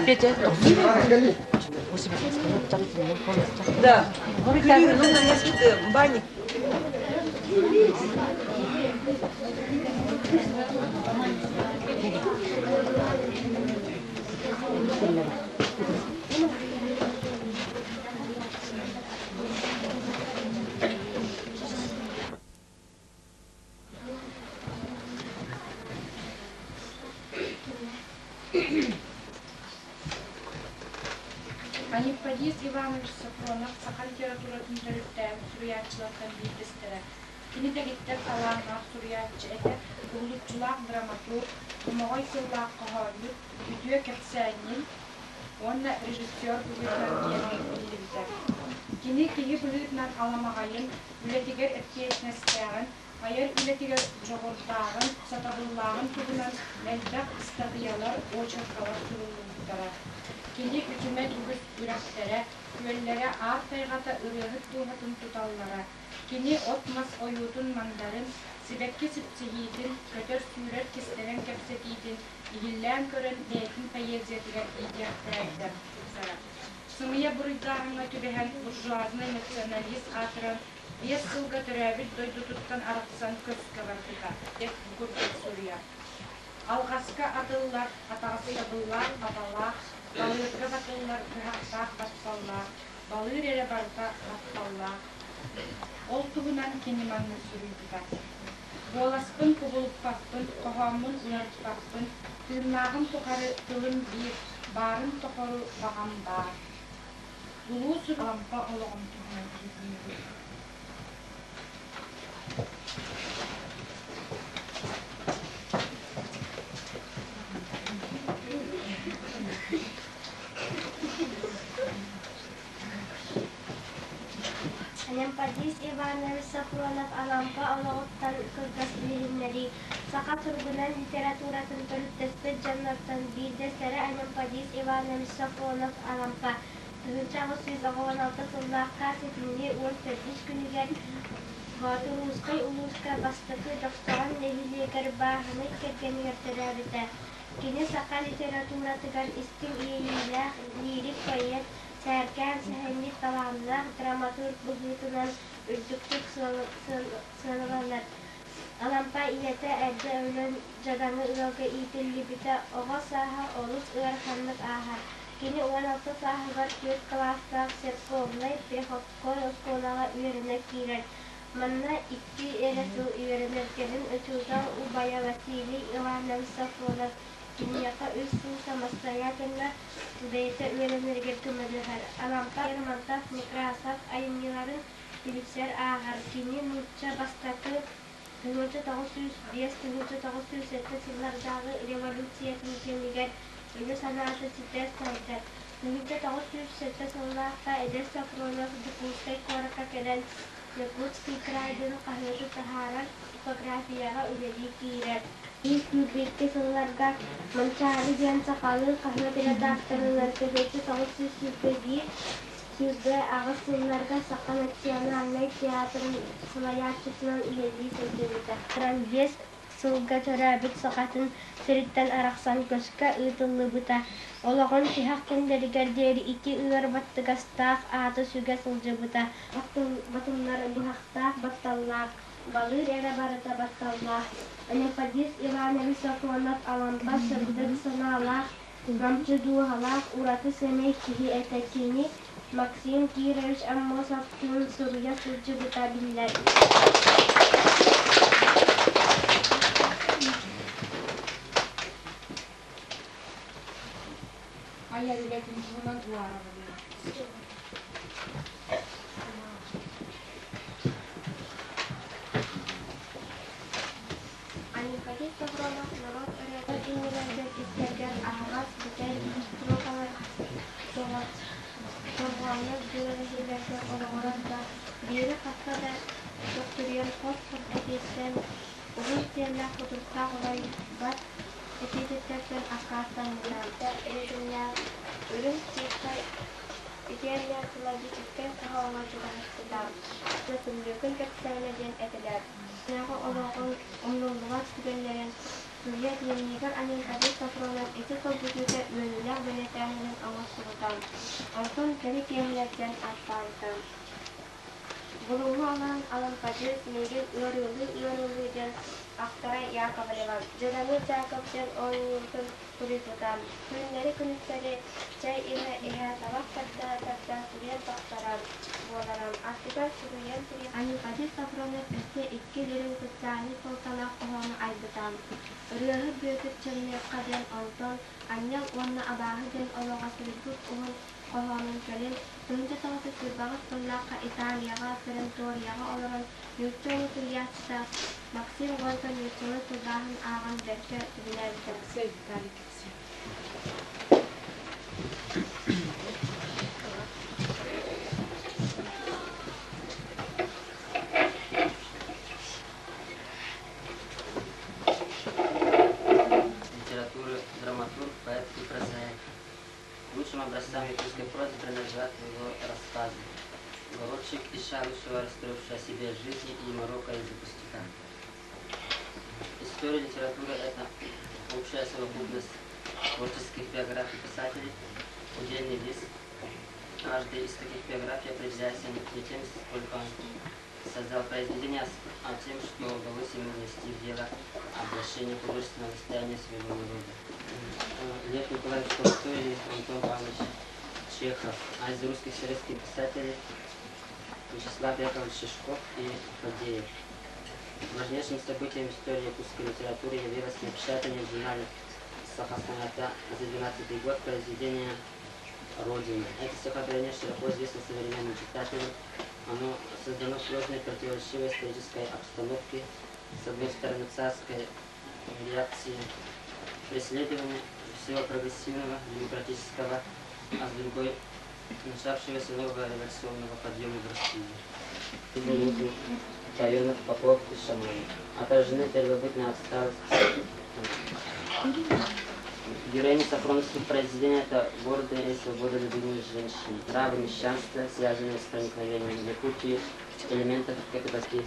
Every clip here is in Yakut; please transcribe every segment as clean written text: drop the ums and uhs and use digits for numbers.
Петя, Да. Нужно несколько банек. Анемподист Иванович Софронов саха литературатын төрүттээбит суруйааччылартан биирдэстэрэ. Кини дэгиттэр талааннаах суруйааччы этэ, уһулуччулаах драматург, хомоҕой тыллаах хоһоонньут, үтүө кэпсээнньит уонна режиссер быһыытынан киэҥник биллибитэ. Кини киһи быһыытынан аламаҕайын, үлэтигэр эппиэтинэстээҕин, айар үлэтигэр дьоҕурдааҕын, сатабыллааҕын туһунан элбэх ыстатыйалар, очеркалар суруллубуттара. Кини үтүмэн үгүс үрэхтэрэ, күөллэрэ аар тайҕата ырыаһыт дууһатын туталлара. Кини от-мас ойуутун-мандарын, сибэкки сипсиһиитин, көтөр-сүүрэр кистэлэҥ кэпсэтиитин иһиллээн көрөн бэйэтин поэзиятыгар иитиэхтээбитэ. Сымыйа буруйдааһыҥҥа түбэһэн буржуазнай националист аатыран 5 сылга төрөөбүт дойдутуттан арахсан көскө барбыта, диэн бу курдук суруйар. Алҕаска атыллар, атаҕастабыллаах абалаах, балыырга батыллар быһахтаах батталлаах, балыыр эрэ барыта батталлаах. Ол туһунан кини маннык суруйбута: Буоласпын кубулуппаппын, хоһооммун уларыппаппын, тыыннааҕым тухары тылым биир, баарын тухары баҕам баар. Улуу Алампа олоҕун туһунан иһитиннибит. Анемподист Иванович Софронов Алампа олоҕуттан кылгас билиһиннэрии Саха суругунан литературатын төрүттэспит дьоннортон биирдэстэрэ Анемподист Иванович Софронов Алампа 1896 сыллаахха сэтинньи 14 күнүгэр Боотуруускай улууска Бастакы Дьохсоҕон нэһилиэгэр бааһынай кэргэнигэр төрөөбүтэ. Кини саха литературатыгар истиҥ иэйиилээх лирик-поэт, сээркээн сэһэнньит талааннаах драматург быһыытынан үрдүктүк сыаналанар. Алампа ийэтэ эрдэ өлөн дьадаҥы ыалга иитиллибитэ, оҕо сааһа олус ыараханнык ааһар. Кини 16 сааһыгар түөрт кылаастаах церковнай приходской оскуолаҕа үөрэнэ киирэр. Манна икки эрэ сыл үөрэнэр, кэлин учуутал убайа Василий Иванович Сафронов киниэхэ үс сыл самостоятельно бэйэтэ үөрэнэригэр көмөлөһөр. Алампа Лермонтов, Некрасов айымньыларын билсэр ааҕар. Кини нуучча бастакы 1905-1907 сыллардааҕы революциятын кэмигэр өйө-санаата ситэ сайдар. 1907 сыллаахха эдэр Софронов Дьокуускай куоракка кэлэн «Якутский край» диэн хаһыаты таһаарар типографияҕа үлэлии киирэр. Биир сылларга «Манчаары» диэн сахалыы хаһыат редакторынан 1921-28 сылларга Саха национальнай театрын салайааччытынан үлэлии сылдьыбыта. 5 сылга төрөөбүт Сахатын сириттэн арахсан көскө ыытыллыбыта. Олоҕун тиһэх күннэригэр диэри ити ыар баттыгастаах ааты сүгэ сылдьыбыта. Батыллар быһахтаах батталлаах, балыыр эрэ барыта батталлаах. Анемподист Иванович Сафронов Алампа сырдык санаалаах, намчы дууһалаах, ураты сэмэй киһи этэ. Кини Максим Кирович Аммосовтуун суруйа сылдьыбыта биллэр. Айар үлэтин туһунан уаарабын. Анемподист Сафронов норуот ырыатын иннилэригэр истэргэр аһаҕас бүтэй строкалар дорҕооннор дьүөрэлэһиилэргэ олоҕурар да, биири хаста да төхтүрүйэн хос-хос этиэттэн, уһун сиэллээх кутуруктаах уларыйбат эпитеттэртэн аккаастаммыта. Ритмнээх үрүҥ стиххэ итиэннэ мелодическай хоһооҥҥо чугаһаспыта. Көмүлүөкүн кэпсээнэ диэн этилэр. Күннээҕи олоҕун умнуллубат түгэннэрин Суруйар дневнигэр Анелькадый Софронов ити сыл бүтүүтэ үөрүүлээх бэлиэтээһинин оҥорсубута, онтон кэрэ киэһэлэртэн ааттаабыта. Булуҥҥа олорон Алампадьыыс миигин ыарыылыы-ыарыылыы диэн ахтара Яковлева, Дьадаҥы Дьаакып диэн оонньуубутун суруйбута. Түүннэри-күнүстэри чэй иһэ-иһэ табах тарда-тарда суруйан тахсара буолара. Ардыгар суруйан-суруйан Аньыыпадьыыс Софронов өссө икки дириҥ социальнай суолталаах хоһоону айбыта. Ырыаһыт Бүөтүр Чернехха диэн онтон Анньал уонна абааһы диэн олоҕо суруйбут уһун хоһоонун кэлин 1928 сыллаахха Италияҕа Ференторияҕа олорон нуучча улуу суруйааччыта Максим Горькай нууччалыы тылбааһын ааҕан бэркэ сөбүлээбитэ. Литературы, драматург, поэт и прозаик. Лучшим образцам якутской прозы принадлежат его рассказы. Голубчик из Шалышева, расстроивший о себе жизни и Марокко из-за пустяка. История литературы – это общая совокупность творческих биографий писателей, удельный вес. Каждый из таких биографий определяется не тем, сколько он создал произведение, а тем, что удалось ему внести в дело обращение художественного состояния своего народа. Лев Николаевич Толстой и Антон Павлович Чехов, а из русских советских писателей Вячеслав Яковлевич Шишков и Фадеев. Важнейшим событием истории якутской литературы явилось напечатание в журнале «Сахасаната» за 12 год произведения «Родина». Это стихотворение широко известно современным читателям. Оно создано в сложной противоречивой исторической обстановке, с одной стороны царской реакции, преследования всего прогрессивного, демократического, а с другой начавшегося нового революционного подъема в России. Тайонов, Попов и Шаманов. Отражены первобытная отсталость. Героини Сафроновских произведений – это гордые и свободолюбивые женщины. Нравы мещанства, связанные с проникновением в Якутию элементов капиталистический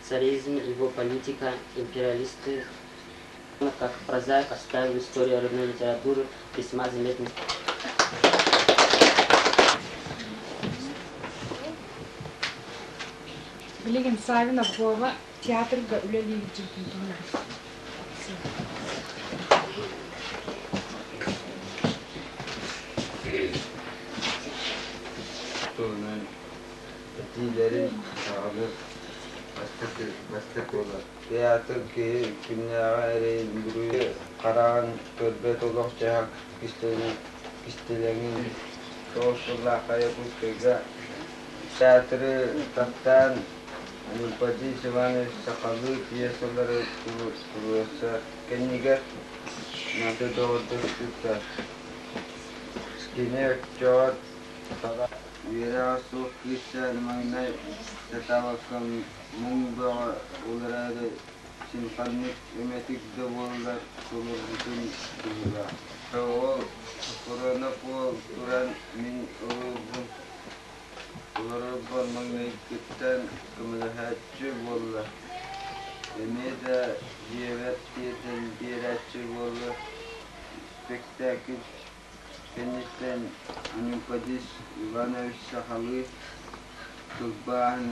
царизм, его политика, империалисты, как прозаик оставил историю родной литературы весьма заметный. Билигин Савина Вова театрга үлэлиир дьылтын туһунан. Туһунан этиилэрин саҕалыыр бастакы буолар. Театр киһи күннээҕи эрэйин-буруйу хараҕын көрбөт олох-дьаһах кистэлэҥин тоҕус сыллаахха Якутскайга театры таптаан Анемподист Иванович сахалыы пьесалары туруорса кэннигэр НАТО доҕордоспуттар. Кини оччоҕо Үөрэҕэ суох кыысчаан маҥнай сатаабакка муҥ бөҕө улараары син ханнык эмэтик да буоллар толорбутун быһыылаах. Ол Софронов уол туран мин олорорбор маҥнайгыттан көмөлөһөөччү буолла, эмиэ да дьиэбэр тиэрдэн биэрээччи буолла, испэктээкил кэнниттэн Анемподист Иванович сахалыы тылбааһын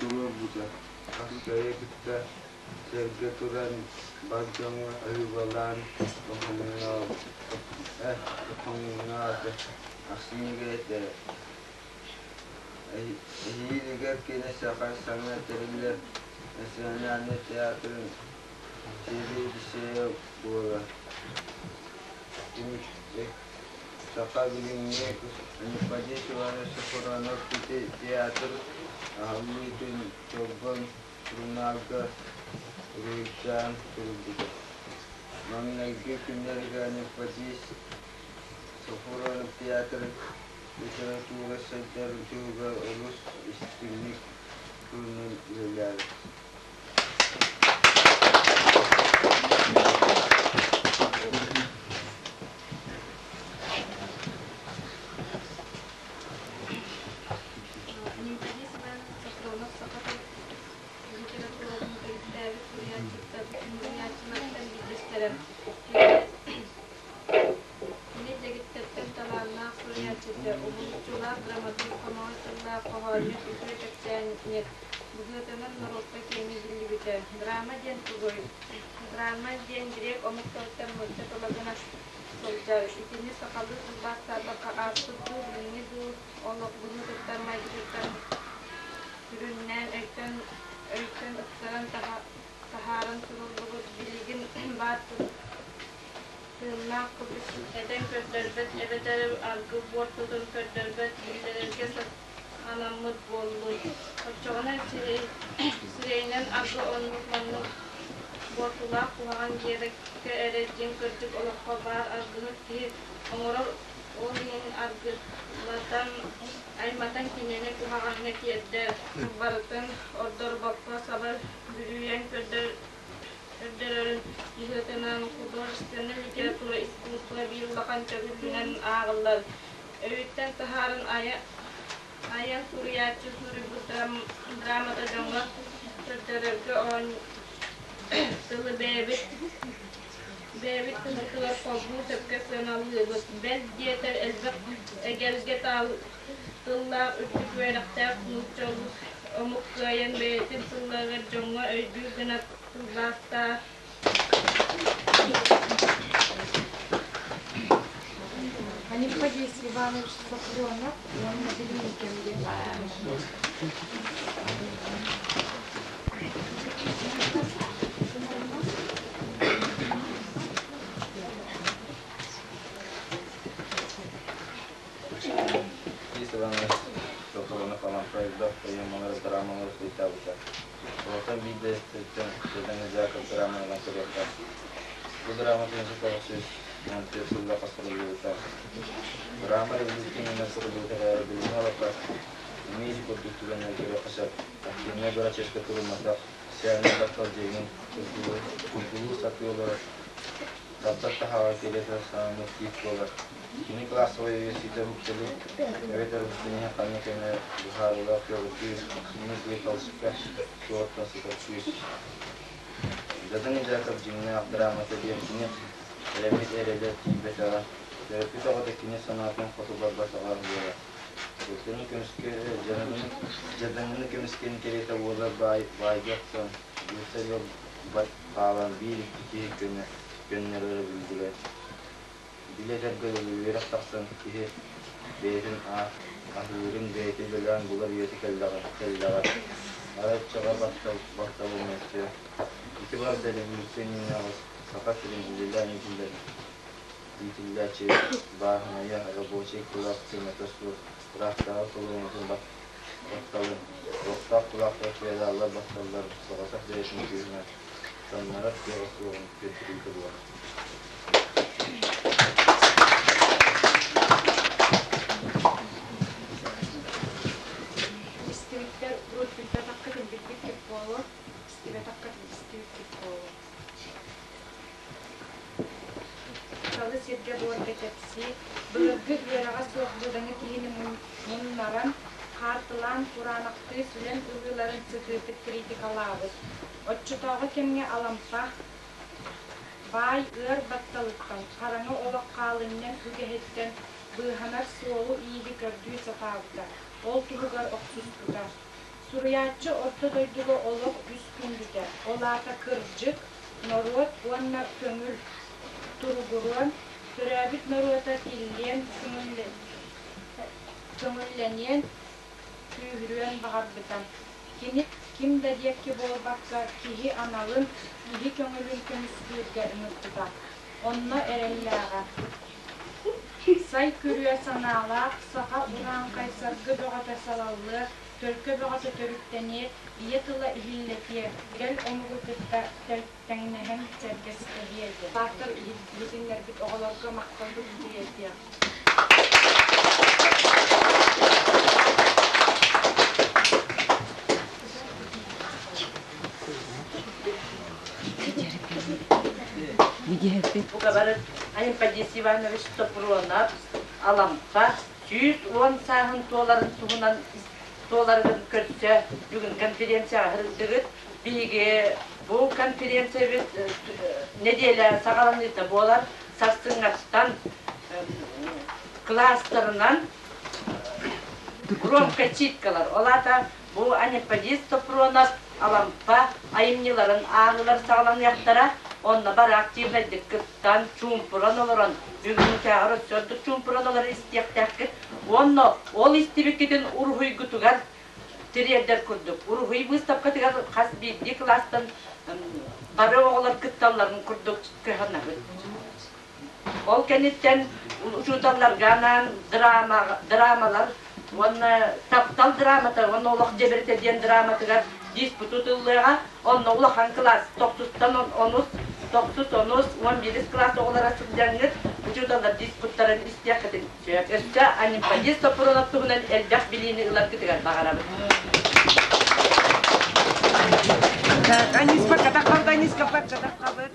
туруорбута. Хас кытта сэргэ туран бар дьоҥҥо аһыыбалаан хоҥуннаата, ахсынньыга этэ. Эһиилигэр кини саха саҥа тэриллэр национальнай театрын сэбиэдиссэйэ буолар. Саха билиҥҥи Анемподист Иванович Софронов ити театр аһыллыытын Чолбон сурунаалга уруһуйдаан суруйбута. Маҥнайгы күннэригэр Анемподист Софронов театр литература сайдар туһугар олус истиҥник турунан үлэлээбит. Анемподист Иванович Софронов саха тыл литературатын төрүттээбит суруйааччыттар суруйааччылар суруйааччыта, уһулуччулаах драматург, хомоҕой тыллаах хоһоонньут, үтүө кэпсээнньит быһыытынан норуокка киэҥник биллибитэ. Драма диэн тугуй? Драма диэн грек омук тылыттан нуучча тыла гына сылдьар. Итини сахалыы тылбаастаатахха ааспыт дуу, билиҥҥи дуу олох быһыытыттан, майгытыттан сүрүннээн өйтөн, өйтөн ыпсаран таһааран суруллубут билигин баар тыыннаах курдук этэн көрдөрбөт эбэтэр аргы буортутун көрдөрбөт биллэрэргэ анаммыт буоллун. Оччоҕуна сирэйинэн аргы оннук-маннык буортулаах куһаҕан диэбэккэ эрэ дьиҥ кырдьык олоххо баар аргыһыт киһи оҥорор ол иһин аргылатан айматан кинини куһаҕаҥҥа тиэрдэр барытын ордорбокко саба бүрүйэн көрдөрөрүн быһыытынан художественнай литература искусство биир улахан төгүлүнэн ааҕыллар. Өйүттэн таһааран айан суруйааччы суруйбут драмата дьоҥҥо көрдөрөргө тылы бэйэбит бэйэбит тылбытыгар холбуу сөпкө сыаналыыбыт. Бэл диэтэр элбэх эгэлгэ тыллаах үрдүк үөрэхтээх нуучча омук кыайан бэйэтин тылларыгар дьоҥҥо өйдүүр гына тылбаастаах. Анифадис Иванович Софронов уонна билиҥҥи кэмгэ Борис Иванович Софронов Алампа элбэх поэмалары, драмалары суруйтаабыта. Олортон биирдэстэриттэн Дьадаҥы Дьаакып драманан көрүөххэ. Бу драма 1914 сыллаахха суруллубута. Драма революция иннинэ суруллубута эрээри билиҥҥи олоххо эмиэ ити курдук түгэннэри көрүөххэ сөп. Активнай бырачыаска турумматах, социальнай баттал дьиҥин курдулуу сатыы олорор Таптал таһаҕа кириэһэ саҥаны тиит буолар. Кини кылаассабай өйө-сиитэ уһукталыы эбэтэр уһуктан иһэн ханнык эмэ быһаарыылаах кыаҕыргыыр, сымньы ыйыталаспыта суоҕуттан сытар күүс. Дьадаҥы Дьаакап дьиҥнээх драмата диэн кини эрэммит эрэлэ тиийбэтэҕэ, төрөппүт оҕото кини санаатын хоту барбатаҕа буолар. Дьадаҥы көмүскэ дьадаҥыны көмүскээн кэриэтэ буолар баайга охсон, билсэ ыал хаалан биир-икки киһи көннөрөрө биллибэт. Били этэргэ дылы үөрэх тахсан киһи бэйэтин аһыырын бэйэтэ үлэлээн булар үйэтэ кэллэҕэ. Арай оччоҕо баттал умньаччы. Ити барыта революция иннинээҕи Саха сирин үлэлээн иитиллээччи бааһынайа рабочай кылаас көмөтө суох ыраахтааҕы колоннатын батталын, олохтоох кулаахтар феодаллар батталлар соҕотох бэйэтин күүһүнэн самнарар кыаҕа суоҕун көрдөрүүтэ буолар. Истибиттэр урут билбэтэххитин билбиккит буолуо, истибэтэххитин истибиккит буолуо. Салы сиргэ-буорга тэпсии, былыргы үөрэҕэ суох дьадаҥы киһини муннаран, хаартылаан кураанахтыы сүлэн ылыыларын сытыытык критикалаабыт. Оччотооҕу кэмҥэ Алампа баай ыар батталыттан, хараҥа олох хаалынньаҥ үгэһиттэн быыһанар суолу-ииһи көрдүү сатаабыта, ол туһугар охсуспута. Суруйааччы орто дойдуга олох үс күндүтэ, ол аата кырдьык, норуот уонна көҥүл туругуруон, төрөөбүт норуота тиллиэн, көҥүллэниэн, күүһүрүөн баҕарбыта. Кини ким да диэки буолбакка киһи аналын, киһи көҥүлүн көмүскүүргэ ыҥырбыта. Онно эрэллээҕэ. Сай күрүө санаалаах саха урааҥхай саргы бөҕөтө салаллыа, төлкө бөҕөтө төрүттэниэ, ийэ тыла иһиллэтиэ, бэл омугу кытта тэҥнэһэн сэргэстэһиэ этэ. Паартар иһитиннэрбит оҕолорго махталбытын тириэрдиэх. Бука Анемподист Иванович Сопрунов Алампа 110 сааһын туоларын туһунан туоларын көрсө бүгүн конференцияҕа сырыттыгыт. Биһиги бу конференциябыт нэдиэлэ саҕаланыыта буолар. Сарсыҥҥаттан Кылаастарынан громко читкалар. Ол аата бу Анемподист Сопронов Алампа айымньыларын ааҕыылар саҕаланыахтара. Онно бары активнайдык кыттан, чуумпуран олорон, бүгүҥҥүтээҕэр өссө ордук чуумпуран олорон истиэхтээххит. Уонна ол истибиккитин уруһуйгутугар тириэрдэр курдук. Уруһуй быыстапкатыгар хас биирдии кылаастан бары оҕолор кытталларын курдук кыһанабыт. Ол кэнниттэн учууталларга анаан драма, драмалар уонна таптал драмата уонна олох дьэбиритэ диэн драматыгар диспут ыллыаҕа. Онно улахан кылаас тохсустан онус, тохсус онус, уон биирис кылаас оҕолоро сылдьаҥҥыт учууталлар диспуттарын истиэххитин сөп. Өссө Анемподист Сопрунов туһунан элбэх билиини ыларгытыгар баҕарабыт. Так, Аниска, катаххалда, Аниска, катаххалыт.